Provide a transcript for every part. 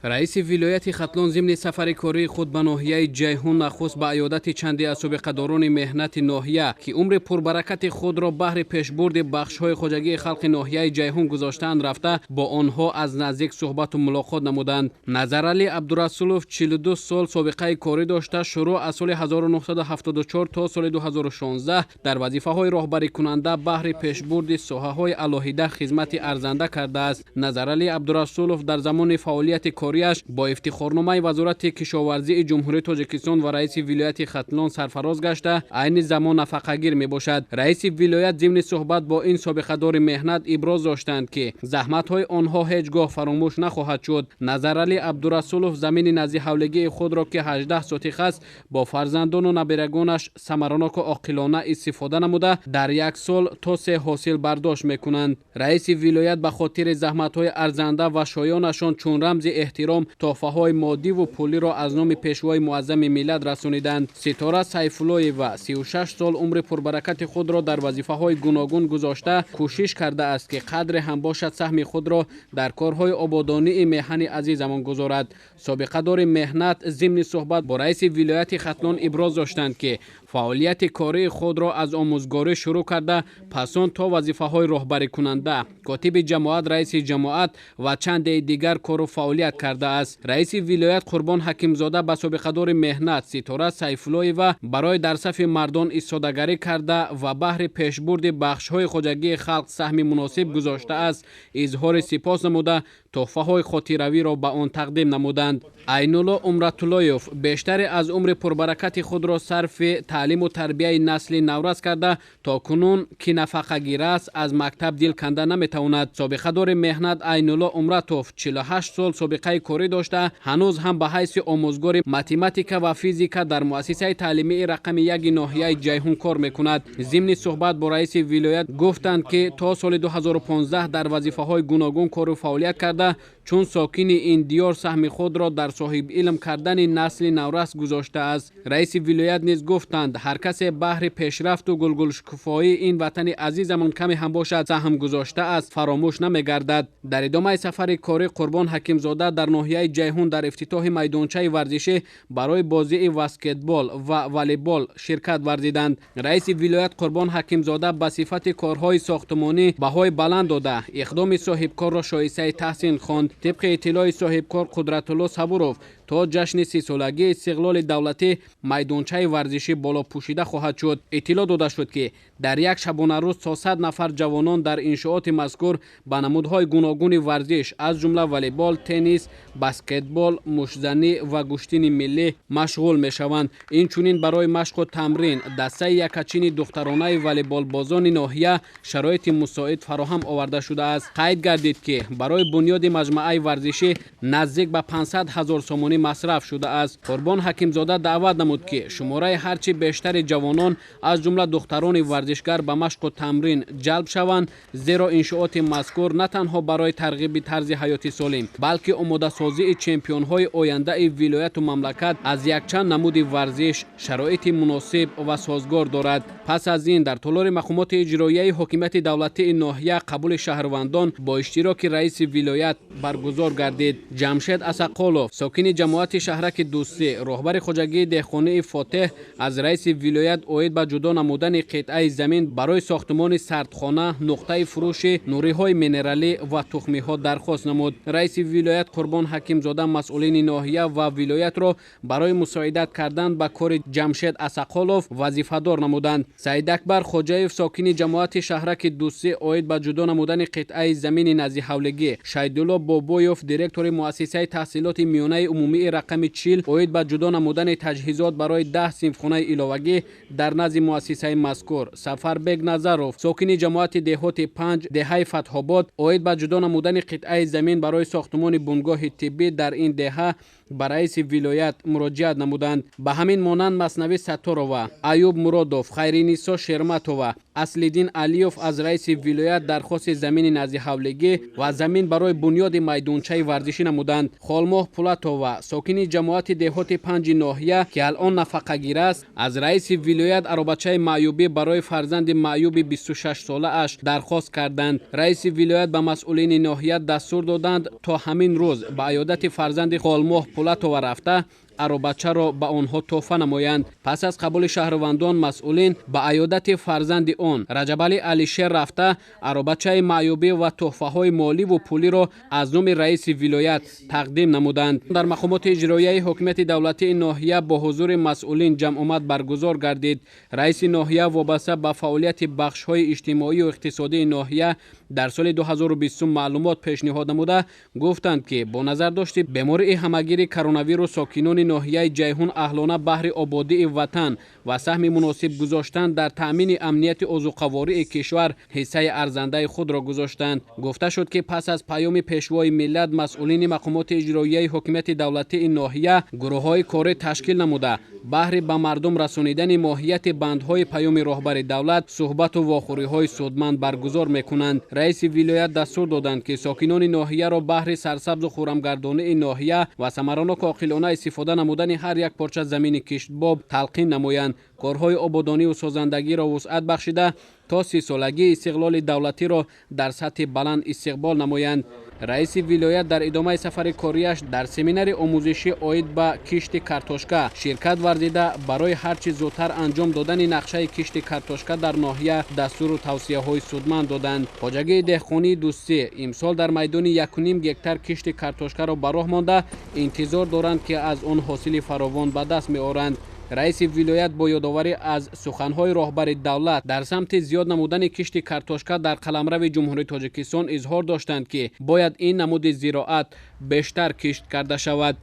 Раиси вилояти Хатлон зимни сафари кории худ ба ноҳияи Ҷайҳун нахуст ба аёдати чанде аз собиқадорони меҳнати ноҳия, ки умри пурбаракати худро баҳри пешбурди бахшҳои хоҷагии халқи ноҳияи Ҷайҳун гузоштаанд, рафта бо онҳо аз наздик суҳбату мулоқот намуданд. Назаралӣ Абдурасулов 42 сол собиқаи корӣ дошта, шурӯъ аз соли 1974 то соли 2016 дар вазифаҳои роҳбарикунанда баҳри пешбурди соҳаҳои алоҳида хизмати арзанда кардааст. Назаралӣ Абдурасулов дар замони фаъолияти кориаш бо ифтихорномаи Вазорати кишоварзии Ҷумҳурии Тоҷикистон ва раиси вилояти Хатлон сарфароз гашта, айни замон нафақагир мебошад. Раиси вилоят зимни суҳбат бо ин собиқадори меҳнат иброз доштанд, ки заҳматҳои онҳо ҳеҷ гоҳ фаромӯш нахоҳад шуд. Назаралӣ Абдурасулов замини назди ҳавлигии худро, ки 18 сотих аст, бо фарзандону набирагонаш самароноку оқилона истифода намуда, дар як сол то се ҳосил бардошт мекунанд. Раиси вилоят ба хотири заҳматҳои арзанда ва шоёнашон чун рамзи эҳтиром тӯҳфаҳои моддиву пулиро аз номи Пешвои муаззами миллат расониданд. Ситора Сайфуллоева 36 сол умри пурбаракати худро дар вазифаҳои гуногун гузошта, кӯшиш кардааст, ки қадре ҳам бошад саҳми худро дар корҳои ободонии меҳани азизамон гузорад. Собиқадори меҳнат зимни суҳбат бо раиси вилояти Хатлон иброз доштанд, ки фаъолияти кории худро аз омӯзгорӣ шурӯъ карда, пас он то вазифаҳои роҳбарикунанда, котиби ҷамоат, раиси ҷамоат ва чандеи дигар кору фаъолият кардааст. Раиси вилоят Қурбон Ҳакимзода ба собиқадори меҳнат Ситора Сайфуллоева барои дар сафи мардон истодагарӣ карда ва баҳри пешбурди бахшҳои хоҷагии халқ саҳми муносиб гузоштааст, изҳори сипос намуда, тӯҳфаҳои хотиравиро ба он тақдим намуданд. Айнулло Умратуллоев бештаре аз умри пурбаракати худро сарфи таълиму тарбияи насли наврас карда, то кунун ки нафақагир аст, аз мактаб дил канда наметавонад. Собиқадори меҳнат Айнулло Умратов 48 сол собиқаи корӣ дошта, ҳанӯз ҳам ба ҳайси омӯзгори математика ва физика дар муассисаи таълимии рақами яки ноҳияи Ҷайҳун кор мекунад. Зимни суҳбат бо раиси вилоят гуфтанд, ки то соли 2015 дар вазифаҳои гуногун кору фаъолият карда, чун сокини ин диёр саҳми худро дар соҳибилм кардани насли наврас гузоштааст. Раиси вилоят низ гуфтанд, ҳар касе баҳри пешрафту гулгулшукуфоии ин ватани азизамон каме ҳам бошад саҳм гузоштааст, фаромӯш намегардад. Дар идомаи сафари корӣ Қурбон Ҳакимзода дар ноҳияи Ҷайҳун дар ифтитоҳи майдончаи варзишӣ барои бозии баскетбол ва волейбол ширкат варзиданд. Раиси вилоят Қурбон Ҳакимзода ба сифати корҳои сохтмонӣ баҳои баланд дода, иқдоми соҳибкорро шоистаи таҳсин хонд. Тибқи иттилои соҳибкор Қудратулло Сабуров, то ҷашни 30-солагии истиқлоли давлатӣ майдончаи варзишӣ боло пӯшида хоҳад шуд. Иттилоъ дода шуд, ки дар як шабонарӯз то 100 нафар ҷавонон дар иншооти мазкур ба намудҳои гуногуни варзиш, аз ҷумла волейбол, теннис, баскетбол, муштзанӣ ва гӯштини миллӣ машғул мешаванд. Инчунин барои машқу тамрин дастаи якачини духтаронаи волейболбозони ноҳия шароити мусоид фароҳам оварда шудааст. Қайд гардид, ки барои бунёди маҷмӯаи варзишӣ наздик ба 500 ҳазор сомонӣ масраф шудааст. Қурбон Ҳакимзода даъват намуд, ки шумораи ҳарчи бештари ҷавонон, аз ҷумла духтарони варзишгар, ба машқу тамрин ҷалб шаванд, зеро иншооти мазкур на танҳо барои тарғиби тарзи ҳаёти солим, балки омодасозии чемпионҳои ояндаи вилояту мамлакат аз якчанд намуди варзиш шароити муносиб ва созгор дорад. Пас аз ин дар толори мақомоти иҷроияи ҳокимияти давлатии ноҳия қабули шаҳрвандон бо иштироки раиси вилоят баргузор гардид. Ҷамшед Асақолов, сокини ҷамоати шаҳраки Дӯстӣ, роҳбари хоҷагии деҳқонии Фотеҳ, аз раиси вилоят оид ба ҷудо намудани қитъаи замин барои сохтмони сардхона, нуқтаи фурӯши нуриҳои минералӣ ва тухмиҳо дархост намуд. Раиси вилоят Қурбон Ҳакимзода масъулини ноҳия ва вилоятро барои мусоидат кардан ба кори Ҷамшед Асақолов вазифадор намуданд. Саидакбар Хоҷаев, сокини ҷамоати шаҳраки Дӯстӣ, оид ба ҷудо намудани қитъаи замини назди ҳавлигӣ, Шайдулло Бобоев, директори муассисаи таҳсилоти миёнаи умумии рақами 40, оид ба ҷудо намудани таҷҳизот барои 10 синфхонаи иловагӣ дар назди муассисаи мазкур, Сафарбек Назаров, сокини ҷамоати деҳоти 5 деҳаи Фатҳобод, оид ба ҷудо намудани қитъаи замин барои сохтмони бунгоҳи тиббӣ дар ин деҳа ба раиси вилоят муроҷиат намуданд. Ба ҳамин монанд Маснавӣ Сатторова, Аюб Муродов, Хайринисо Шерматова, Аслиддин Алиев аз раиси вилоят дархости замини наздиҳавлигӣ ва замин барои бунёди майдончаи варзишӣ намуданд. Холмоҳ Пулатова, сокини ҷамоати деҳоти панҷи ноҳия, ки алон нафақагир аст, аз раиси вилоят аробачаи маъюбӣ барои фарзанди маъюби 26-солааш дархост карданд. Раиси вилоят ба масъулини ноҳия дастур доданд, то ҳамин рӯз ба аёдати фарзанди Холмоҳ Пулатова рафта аробачаро ба онҳо тӯҳфа намоянд. Пас аз қабули шаҳрвандон, масъулин ба аёдати фарзанди он Раҷабалӣ Алишер рафта аробачаи маъюбӣ ва тӯҳфаҳои моливу пулиро аз номи раиси вилоят тақдим намуданд. Дар мақомоти иҷроияи ҳокимияти давлатии ноҳия бо ҳузури масъулин ҷамъомад баргузор гардид. Раиси ноҳия вобаста ба фаъолияти бахшҳои иҷтимоию иқтисодии ноҳия дар соли 2020 маълумот пешниҳод намуда гуфтанд, ки бо назардошти бемории ҳамагири коронавирус сокинони ноҳияи Ҷайҳун аҳлона баҳри ободии ватан ва саҳми муносиб гузоштан дар таъмини амнияти озуқавории кишвар ҳиссаи арзандаи худро гузоштанд. Гуфта шуд, ки пас аз паёми пешвои миллат масъулини мақомоти иҷроияи ҳокимияти давлатии ноҳия гурӯҳҳои корӣ ташкил намуда баҳри ба мардум расонидани моҳияти бандҳои паёми роҳбари давлат суҳбату вохӯриҳои судманд баргузор мекунанд. Раиси вилоят дастур доданд, ки сокинони ноҳияро баҳри сарсабзу хуррамгардонии ноҳия ва самараноку оқилона истифода намудани ҳар як порча замини киштбоб талқин намоянд. Корҳои ободониву созандагиро вусъат бахшида то 30-солагии истиқлоли давлатиро дар сатҳи баланд истиқбол намоянд. Раиси вилоят дар идомаи сафари кориаш дар семинари омӯзишӣ оид ба кишти картошка ширкат варзида барои ҳарчи зудтар анҷом додани нақшаи кишти картошка дар ноҳия дастуру тавсияҳои судманд доданд. Хоҷагии деҳқонии Дӯстӣ имсол дар майдони 1,5 гектар кишти картошкаро ба роҳ монда интизор доранд, ки аз он ҳосили фаровон ба даст меоранд. Раиси вилоят бо ёдоварӣ аз суханҳои роҳбари давлат дар самти зиёд намудани кишти картошка дар қаламрави Ҷумҳурии Тоҷикистон изҳор доштанд, ки бояд ин намуди зироат бештар кишт карда шавад.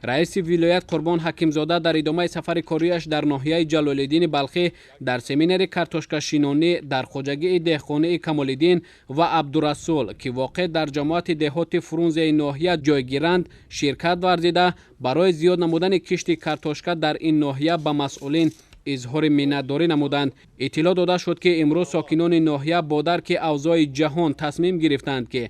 Раиси вилоят Қурбон Ҳакимзода дар идомаи сафари кориаш дар ноҳияи Ҷалолиддини Балхӣ дар семинари картошкашинонӣ дар хоҷагии деҳқонии Камолиддин ва Абдурасул, ки воқеъ дар ҷамоати деҳоти Фрунзеи ноҳия ҷойгиранд, ширкат варзида барои зиёд намудани кишти картошка дар ин ноҳия ба масъулин изҳори миннатдорӣ намуданд. Иттилоъ дода шуд, ки имрӯз сокинони ноҳия бо дарки авзои ҷаҳон тасмим гирифтанд, ки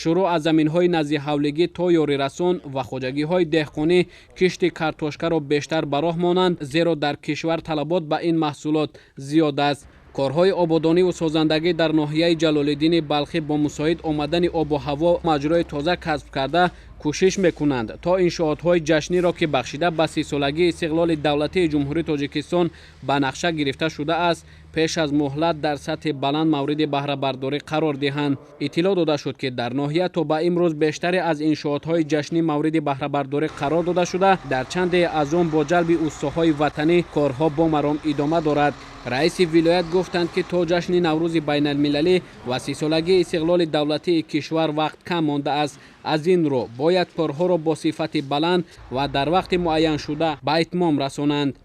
шурӯъ аз заминҳои наздиҳавлигӣ то ёрирасон ва хоҷагиҳои деҳқонӣ кишти картошкаро бештар ба роҳ монанд, зеро дар кишвар талабот ба ин маҳсулот зиёд аст. Корҳои ободониву созандагӣ дар ноҳияи Ҷалолиддини Балхӣ бо мусоид омадани обу ҳаво маҷрои тоза касб карда кӯшиш мекунанд, то иншоотҳои ҷашниро, ки бахшида ба 30-солагии истиқлоли давлатии Ҷумҳурии Тоҷикистон ба нақша гирифта шудааст, пеш аз муҳлат дар сатҳи баланд мавриди баҳрабардорӣ қарор диҳанд. Иттилоъ дода шуд, ки дар ноҳия то ба имрӯз бештаре аз иншоотҳои ҷашнӣ мавриди баҳрабардорӣ қарор дода шуда, дар чанде аз он бо ҷалби устоҳои ватанӣ корҳо бо маром идома дорад. Раиси вилоят гуфтанд, ки то ҷашни Наврӯзи байналмилалӣ ва 30-солагии истиқлоли давлатии кишвар вақт кам мондааст. Аз ин рӯ бояд корҳоро бо сифати баланд ва дар вақти муайяншуда ба итмом расонанд.